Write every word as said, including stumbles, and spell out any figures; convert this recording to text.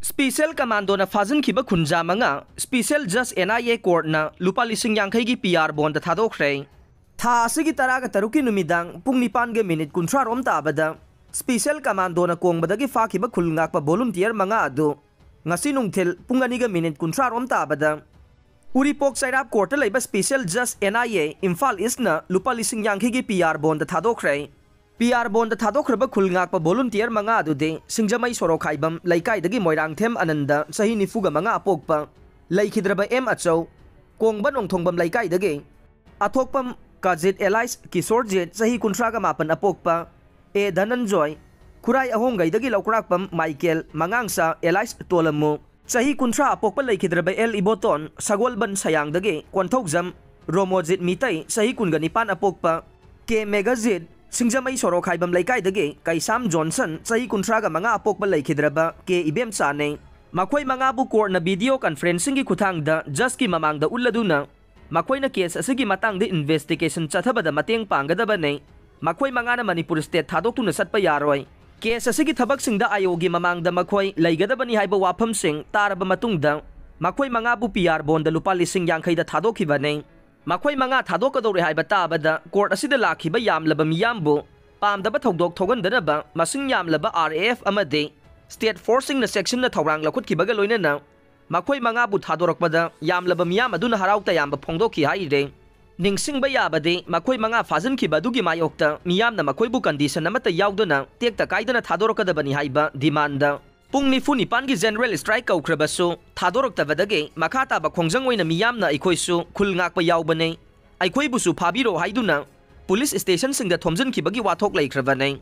Special Commandoꯅ ꯐꯥꯖꯤꯟꯈꯤꯕ ꯈꯨꯟꯖꯥ ꯃꯉꯥ Special Just N I A Courtꯅ ꯂꯨꯄꯥ ꯂꯤꯁꯤꯡ ꯌꯥꯡꯈꯩꯒꯤ P R bondꯗ ꯊꯥꯗꯣꯛꯈ꯭ꯔꯦ꯫ ꯊꯥ ꯑꯁꯤꯒꯤ ꯇꯔꯥꯒ ꯇꯔꯨꯛꯀꯤ ꯅꯨꯃꯤꯗꯥꯡ ꯄꯨꯡ ꯅꯤꯄꯥꯟꯒ ꯃꯤꯅꯤꯠ ꯀꯨꯟꯊ꯭ꯔꯥ ꯔꯣꯝ ꯇꯥꯕꯗ Special Commandoꯅ ꯀꯣꯡꯕꯗꯒꯤ ꯐꯥꯈꯤꯕ ꯈꯨꯜ ꯉꯥꯛꯄ volunteer ꯃꯉꯥ ꯑꯗꯨ ꯉꯁꯤ ꯅꯨꯡꯊꯤꯜ ꯄꯨꯡ ꯑꯅꯤꯒ ꯃꯤꯅꯤꯠ ꯀꯨꯟꯊ꯭ꯔꯥ ꯔꯣꯝ ꯇꯥꯕꯗ ꯎꯔꯤꯄꯣꯛ ꯆꯩꯔꯥꯞ courtꯇ ꯂꯩꯕ Special Just N I A Imphal Eastꯅ ꯂꯨꯄꯥ ꯂꯤꯁꯤꯡ ꯌꯥꯡꯈꯩꯒꯤ P R bondꯗ ꯊꯥꯗꯣꯛꯈ꯭ꯔꯦ꯫ P R bondꯗ ꯊꯥꯗꯣꯛꯈ꯭ꯔꯕ ꯈꯨꯜ ꯉꯥꯛꯄ volunteer ꯃꯉꯥ ꯑꯗꯨꯗꯤ ꯁꯤꯡꯖꯃꯩ ꯁꯣꯔꯣꯛꯈꯥꯏꯕꯝ ꯂꯩꯀꯥꯏꯗꯒꯤ ꯃꯣꯏꯔꯥꯡꯊꯦꯝ ꯑꯅꯟꯗ, ꯆꯍꯤ ꯅꯤꯐꯨꯒ ꯃꯉꯥ ꯑꯄꯣꯛꯄ, ꯂꯩꯈꯤꯗ꯭ꯔꯕ ꯑꯦꯝ ꯑꯆꯧ, ꯀꯣꯡꯕ ꯅꯣꯡꯊꯣꯡꯕꯝ ꯂꯩꯀꯥꯏꯗꯒꯤ ꯑꯊꯣꯛꯄꯝ ꯀꯥꯖꯤꯠ alias ꯀꯤꯁꯣꯔꯖꯤꯠ, ꯆꯍꯤ ꯀꯨꯟꯊ꯭ꯔꯥꯒ ꯃꯥꯄꯟ ꯑꯄꯣꯛꯄ, ꯑꯦ ꯙꯅꯟꯖꯣꯏ, ꯈꯨꯔꯥꯏ ꯑꯍꯣꯡꯒꯩꯗꯒꯤ ꯂꯧꯀ꯭ꯔꯥꯛꯄꯝ ꯃꯥꯏꯀꯦꯜ, ꯃꯉꯥꯡꯁꯥ alias ꯇꯣꯂꯝꯃꯨ, ꯆꯍꯤ ꯀꯨꯟꯊ꯭ꯔꯥ ꯑꯄꯣꯛꯄ, ꯂꯩꯈꯤꯗ꯭ꯔꯕ ꯑꯦꯜ ꯏꯕꯣꯇꯣꯟ, ꯁꯒꯣꯜꯕꯟ ꯁꯌꯥꯡꯗꯒꯤ ꯀꯣꯟꯊꯧꯖꯝ ꯔꯣꯃꯣꯖꯤꯠ ꯃꯤꯇꯩ, ꯆꯍꯤ ꯀꯨꯟꯒ ꯅꯤꯄꯥꯟ ꯑꯄꯣꯛꯄ, ꯀꯦ ꯃꯦꯘꯖꯤꯠ, ꯁꯤꯡꯖꯃꯩ ꯁꯣꯔꯣꯛꯈꯥꯏꯕꯝ ꯂꯩꯀꯥꯏꯗꯒꯤ ꯀꯩꯁꯥꯝ ꯖꯣꯟꯁꯟ, ꯆꯍꯤ ꯀꯨꯟꯊ꯭ꯔꯥꯒ ꯃꯉꯥ ꯑꯄꯣꯛꯄ, ꯂꯩꯈꯤꯗ꯭ꯔꯕ ꯀꯦ ꯏꯕꯦꯝꯆꯥꯅꯤ꯫ ꯃꯈꯣꯏ ꯃꯉꯥꯕꯨ courtꯅ video conferencingꯒꯤ ꯈꯨꯠꯊꯥꯡꯗ judgeꯀꯤ ꯃꯃꯥꯡꯗ ꯎꯠꯂꯗꯨꯅ ꯃꯈꯣꯏꯅ case ꯑꯁꯤꯒꯤ ꯃꯇꯥꯡꯗ investigation ꯆꯠꯊꯕꯗ ꯃꯇꯦꯡ ꯄꯥꯡꯒꯗꯕꯅꯤ꯫ ꯃꯈꯣꯏ ꯃꯉꯥꯅ ꯃꯅꯤꯄꯨꯔ state ꯊꯥꯗꯣꯛꯇꯨꯅ ꯆꯠꯄ ꯌꯥꯔꯣꯏ꯫ Case ꯑꯁꯤꯒꯤ ꯊꯕꯛꯁꯤꯡꯗ ꯑꯥꯏꯑꯣꯒꯤ ꯃꯃꯥꯡꯗ ꯃꯈꯣꯏ ꯂꯩꯒꯗꯕꯅꯤ ꯍꯥꯏꯕ ꯋꯥꯐꯝꯁꯤꯡ ꯇꯥꯔꯕ ꯃꯇꯨꯡꯗ ꯃꯈꯣꯏ ꯃꯉꯥꯕꯨ P R bondꯗ ꯂꯨꯄꯥ ꯂꯤꯁꯤꯡ ꯌꯥꯡꯈꯩꯗ ꯊꯥꯗꯣꯛꯈꯤꯕꯅꯤ꯫ ꯃꯈꯣꯏ ꯃꯉꯥ ꯊꯥꯗꯣꯛꯀꯗꯧꯔꯦ ꯍꯥꯏꯕ ꯇꯥꯕꯗ court ꯑꯁꯤꯗ ꯂꯥꯛꯈꯤꯕ ꯌꯥꯝꯂꯕ ꯃꯤꯌꯥꯝꯕꯨ ꯄꯥꯝꯗꯕ ꯊꯧꯗꯣꯛ ꯊꯣꯛꯍꯟꯗꯅꯕ ꯃꯁꯤꯡ ꯌꯥꯝꯂꯕ R A F ꯑꯃꯗꯤ state forceꯁꯤꯡꯅ sectionꯅ ꯊꯧꯔꯥꯡ ꯂꯧꯈꯠꯈꯤꯕꯒ ꯂꯣꯏꯅꯅ ꯃꯈꯣꯏ ꯃꯉꯥꯕꯨ ꯊꯥꯗꯣꯔꯛꯄꯗ ꯌꯥꯝꯂꯕ ꯃꯤꯌꯥꯝ ꯑꯗꯨꯅ ꯍꯔꯥꯎ ꯇꯌꯥꯝꯕ ꯐꯣꯡꯗꯣꯛꯈꯤ ꯍꯥꯏꯔꯦ꯫ ꯅꯤꯡꯁꯤꯡꯕ ꯌꯥꯕꯗꯤ, ꯃꯈꯣꯏ ꯃꯉꯥ ꯐꯥꯖꯤꯟꯈꯤꯕ ꯑꯗꯨꯒꯤ ꯃꯥꯌꯣꯛꯇ ꯃꯤꯌꯥꯝꯅ ꯃꯈꯣꯏꯕꯨ condition ꯑꯃꯠꯇ ꯌꯥꯎꯗꯅ ꯇꯦꯛꯇ ꯀꯥꯏꯗꯅ ꯊꯥꯗꯣꯔꯛꯀꯗꯕꯅꯤ ꯍꯥꯏꯕ demandꯗ ꯄꯨꯡ ꯅꯤꯐꯨ ꯅꯤꯄꯥꯟꯒꯤ general strike ꯀꯧꯈ꯭ꯔꯕꯁꯨ ꯊꯥꯗꯣꯔꯛꯇꯕꯗꯒꯤ ꯃꯈꯥ ꯇꯥꯕ ꯈꯣꯡꯖꯪ ꯑꯣꯏꯅ ꯃꯤꯌꯥꯝꯅ ꯑꯩꯈꯣꯏꯁꯨ ꯈꯨꯜ ꯉꯥꯛꯄ ꯌꯥꯎꯕꯅꯤ, ꯑꯩꯈꯣꯏꯕꯨꯁꯨ ꯐꯥꯕꯤꯔꯣ ꯍꯥꯏꯗꯨꯅ police stationꯁꯤꯡꯗ ꯊꯣꯝꯖꯤꯟꯈꯤꯕꯒꯤ ꯋꯥꯊꯣꯛ ꯂꯩꯈ꯭ꯔꯕꯅꯤ꯫